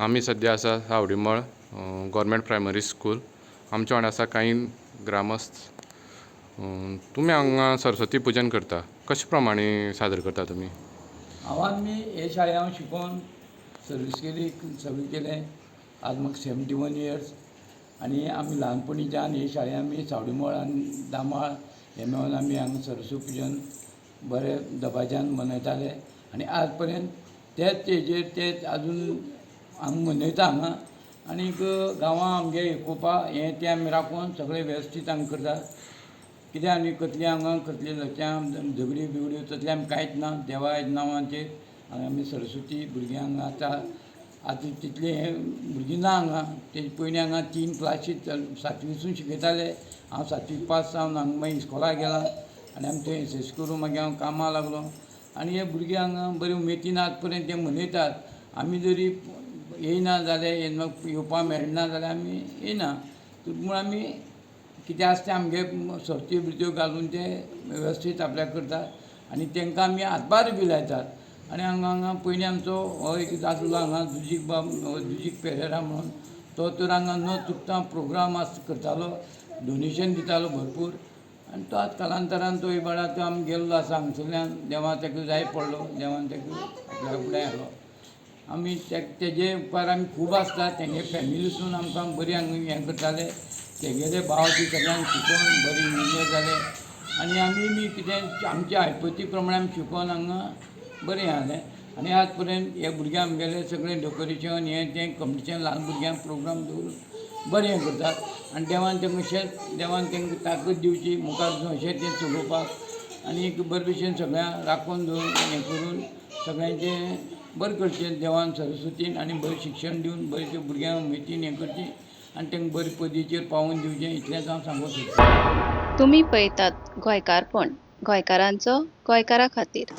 आमी सद्या आसा सावडीमळ गव्हर्मेंट प्रायमरी स्कूल. आमच्या वांगडा आसा कांय ग्रामस्थ. तुमी हांगा सरस्वती पुजन करता, कशे प्रमाणे साजरो करता तुमी? हांव आमी हे शाळेंत हांव शिकोवन सर्वीस केली, सगळें केलें. आज म्हाका 71 इयर्स. आनी आमी ल्हानपणीच्यान हे शाळेंत आमी सावडीमळ आनी दामाळ हे मेळोन आमी हांगा सरस्वती पुजन बरे दबाज्यान मनयताले. आनी आज पर्यंत तेच हेजेर तेच आजून हांगा मनयता हांगा. आनीक गांवां आमगे एकोपा हें तें आमी राखून सगळें वेवस्थीत हांगा करता. कित्याक आमी कसली हांगा कसली लत्यां झगडी बिगड्यो तसलें आमी कांयच ना. देवा नांवाचेर हांगा आमी सरस्वती भुरग्यांक आतां आतां तितलें हें भुरगीं ना हांगा. तेजे पयलीं हांगा 3 क्लासी सातवीसून शिकयताले. हांव सातवी पास जावन हांगा मागीर इस्कोलाक गेलां आनी आमी थंय एस एस करून मागीर हांव कामाक लागलो. आनी हे भुरगे हांगा बरे उमेदीन आज पर्यंत ते मनयतात. आमी जरी येयना जाल्यार येवपाक मेळना जाल्यार आमी येयना, पूण आमी कितें आसा तें आमगे सर्त्यो बिरत्यो घालून ते वेवस्थीत आपल्याक करतात आनी तांकां आमी हातभार बी लायतात. आनी हांगा हांगा पयलीं आमचो हो एक आसलो हांगा दुजीक बाब, दुजीक पेरेरा म्हणून, तो तर हांगा न चुकता प्रोग्राम आस करतालो, डोनेशन दितालो भरपूर. आनी तो आज कालांतरान तो इबाडा तो आमी गेल्लो आसा हांगसरल्यान. देवान ताका जाय पडलो, देवान ताका आपल्या फुडें आयलो. आमी तेजे उपकार आमी खूब आसता. तेंगे फॅमिलीसून आमकां बरी हांगा हें करताले. तेगेले भाव बी सगळ्यांक शिकोवन बरे इंजिनियर जाले. आनी आमी बी कितें आमच्या आयपती प्रमाणे आमी शिकोवन हांगा बरें जालें. आनी आज पर्यंत हे भुरगे आमगेले सगळें डेकोरेशन हें तें कंपिटिशन ल्हान भुरग्यांक प्रोग्राम दवरून बरें हें करतात. आनी देवान तांकां अशेंच देवान तांकां ताकद दिवची मुखार अशें तें चलोवपाक आनी एक बरे भशेन सगळ्यांक राखून दवरून हें करून सगळ्यांचें बरें करचें देवान सरस्वतीन. आनी बरें शिक्षण दिवन बरें भुरग्यांक उमेदीन हें करचें आनी तांकां बरे पदवीचेर पावोवन दिवचें, इतलेंच हांव सांगूंक सोदतां. तुमी पळयतात गोंयकारपण, गोंयकारांचो गोंयकारा खातीर.